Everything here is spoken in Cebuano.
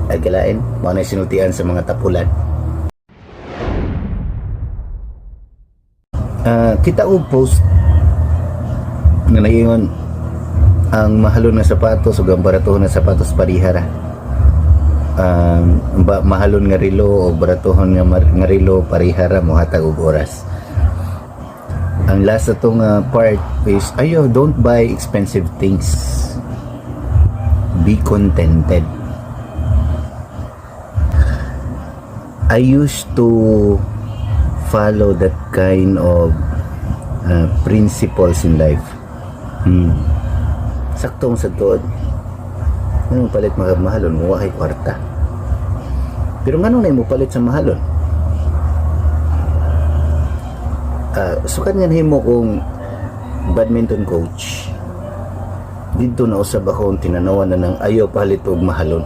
Ay kalain, mao na sinultian sa mga tapulan. Kita og post nga naingon ang mahalon nga sapatos ug ang baratuhon nga sapatos pareha ra. Mahalon nga relo o baratuhon nga relo pareha ra mohatag og oras. Ang last atong part is ayo, don't buy expensive things. Be contented. I used to follow that kind of principles in life. Sakto sa tuod. Ano palit mga mahalon, wa kay kwarta. Pero nganong na mo palit sa mahalon? Sukat nga nahimo kong badminton coach. Didto na usab ako ang tinanawan na ng ayaw palit og mahalon.